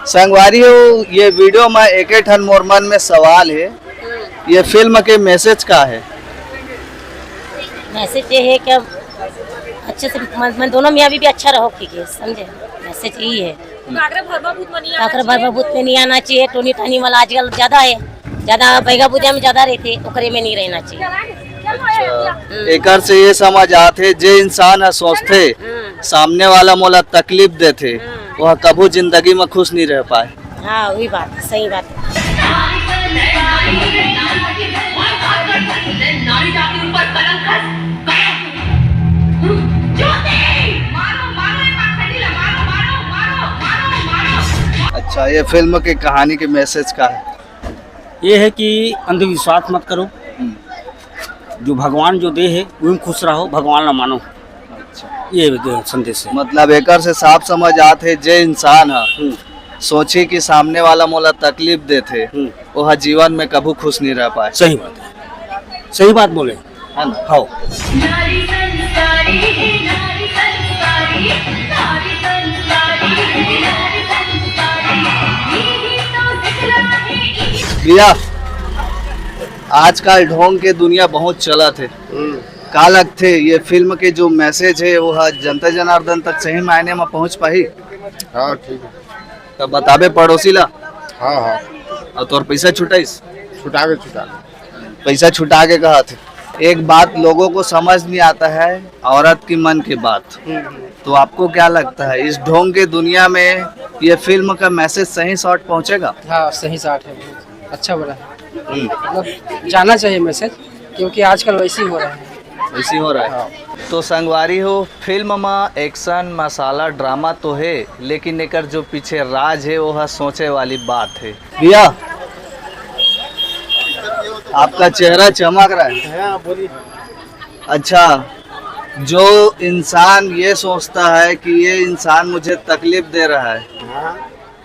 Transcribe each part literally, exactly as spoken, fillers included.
संगवारी हो, ये वीडियो में एक ठन मोर मन में सवाल है, ये फिल्म के मैसेज का है? मैसेज ये है कि अब अच्छे से मन, मन दोनों मियाँ बीवी अच्छा रहो, ठीक है, समझे? मैसेज यही है। काकरा भरवा भूत में नहीं आना चाहिए। टोनी टानी वाला आजकल ज्यादा है, ज्यादा बैगा बुझा में ज्यादा रहते, ओकरे में नहीं रहना चाहिए। एकर से ये समझ आथे, जे इंसान ह सोचथे सामने वाला मोला तकलीफ देथे, वह कभू जिंदगी में खुश नहीं रह पाए। हाँ, वही बात, सही बात। अच्छा, ये फिल्म के कहानी के मैसेज का है? ये है कि अंधविश्वास मत करो। जो भगवान जो दे है, वो में खुश रहो, भगवान ला मानो। ये संदेश है। मतलब एकर से साफ समझ आत है, जे इंसान ह सोची कि सामने वाला मोला तकलीफ देथे, वो ह जीवन में कभू खुश नहीं रह पाए। सही बात है, सही बात बोले। है ना? हाँ। भैया, आजकल ढोंग के दुनिया बहुत चलत है। का लगथे, ये फिल्म के जो मैसेज है, वो ह जनता जनार्दन तक सही मायने में पहुंच पाही? हाँ, ठीक है। तब बताबे पड़ोसी ला। हाँ, हाँ। और तोर पैसा छुटाइस? छुटा के, छुटा। पैसा छुटा के कहा थे। एक बात लोगों को समझ नहीं आता है, औरत की मन की बात। तो आपको क्या लगता है, इस ढोंग के दुनिया में ये फिल्म का मैसेज सही शॉट पहुंचेगा? हाँ, सही शॉट है, अच्छा बना है। मतलब, जाना चाहिए मैसेज, क्योंकि आजकल वैसे ही हो रहा है। ऐसी हो रहा है। तो संगवारी हो, फिल्म में एक्शन, मसाला, ड्रामा तो है, लेकिन एकर जो पीछे राज है, वो ह सोचे वाली बात है। भैया, आपका चेहरा चमक रहा है। हाँ, बोलिए। अच्छा, जो इंसान ये सोचता है कि ये इंसान मुझे तकलीफ दे रहा है,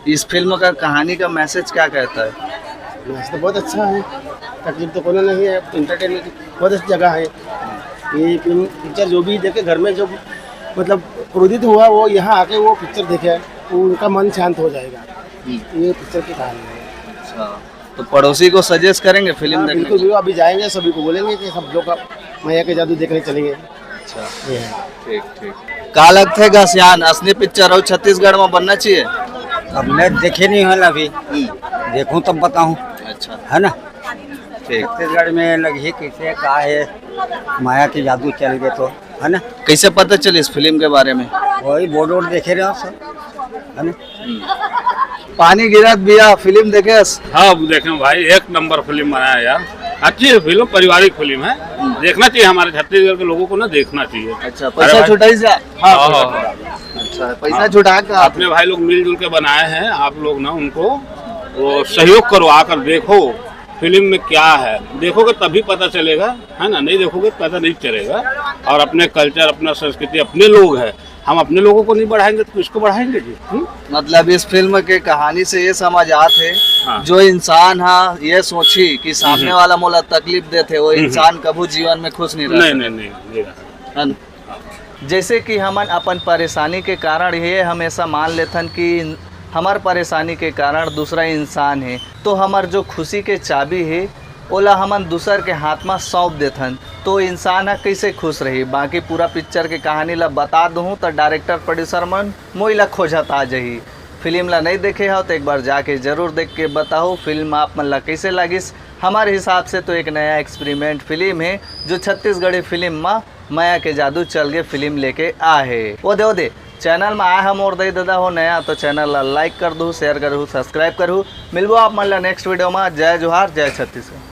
इस फिल्म का कहानी का मैसेज क्या कहता है? मैसेज तो बहुत अच्छा है, तकलीफ तो कोनो नहीं है, एंटरटेनमेंट की बहुत अच्छी जगह है। ये फिल्म, पिक्चर जो भी देखे, घर में जो, मतलब, क्रोधित हुआ, वो यहाँ आके वो पिक्चर देखे, वो उनका मन शांत हो जाएगा। ये पिक्चर की कहानी है। अच्छा, तो पड़ोसी को सजेस्ट करेंगे फिल्म हाँ, देखने बिल्कुल, के? बिल्कुल, अभी जाएंगे, सभी को बोलेंगे कि सब लोग का मैया के जादू देखने चलेंगे। अच्छा, ये है। ठीक, ठीक। का लगथे गा सियान, असली पिक्चर हो छत्तीसगढ़ में बनना चाहिए? अब मैं देखे नहीं हल अभी, देखूं तब बताऊं, अच्छा, है ना? ठीक। छत्तीसगढ़ में लगी कैसे का है, माया के जादू चल गए तो, है ना? कैसे पता चले इस फिल्म के बारे में? वही बोर्ड वोर्ड देखे रहे सब, है ना? पानी गिरत भैया, फिल्म देखेस? हाँ, अब देखें भाई, एक नंबर फिल्म बनाया यार। अच्छी है फिल्म, पारिवारिक फिल्म है, देखना चाहिए, हमारे छत्तीसगढ़ के लोगों को ना देखना चाहिए। अच्छा, अरे पैसा भाई। छुटाई जा? हाँ, हाँ। अच्छा, पैसा छुटा के आप अपने भाई लोग मिलजुल के बनाए हैं, आप लोग ना उनको वो सहयोग करो, आकर देखो फिल्म में क्या है, देखोगे तभी पता चलेगा, है ना? नहीं देखोगे तो पता नहीं चलेगा। और अपने कल्चर, अपना संस्कृति, अपने लोग हैं, हम अपने लोगों को नहीं बढ़ाएंगे तो किसको बढ़ाएंगे जी? हम्म? मतलब इस फिल्म के कहानी से ये समझ आत है, हाँ। जो इंसान हा ये सोची कि सामने वाला मोला तकलीफ देथे, वो हम्म। इंसान कभू जीवन में खुश नहीं रह नहीं, सकता। नहीं, नहीं, नहीं रहा। है ना? जैसे कि हमन अपन परेशानी के कारण ये हमेशा मान लेथन कि हमर परेशानी के कारण दूसरा इंसान है, तो हमर जो खुशी के चाबी है, ओला हमन दूसर के हाथ म सौंप देथन, तो इंसान ह कइसे खुश रही? बाकी पूरा पिक्चर के कहानी ला बता दूहूँ, त डायरेक्टर प्रोड्यूसर मन मोई ला खोजत आ जही। फिल्म ला नइ देखे हव, त एक बार जाके जरूर देख के बताहू, फिल्म आप मन ला कइसे लागिस। हमर हिसाब से तो एक नया एक्सपेरिमेंट फिल्म है, जो छत्तीसगढ़ी फिल्म म मया के जादू चल गे फिल्म लेके आ हे। ओदे, ओदे, चैनल म आए ह मोर दई ददा हो नया, तो चैनल ला लाइक कर दू, शेयर करहू, सब्सक्राइब करहू। मिलबो आप मन ला नेक्स्ट वीडियो म। जय जोहार, जय छत्तीसगढ़।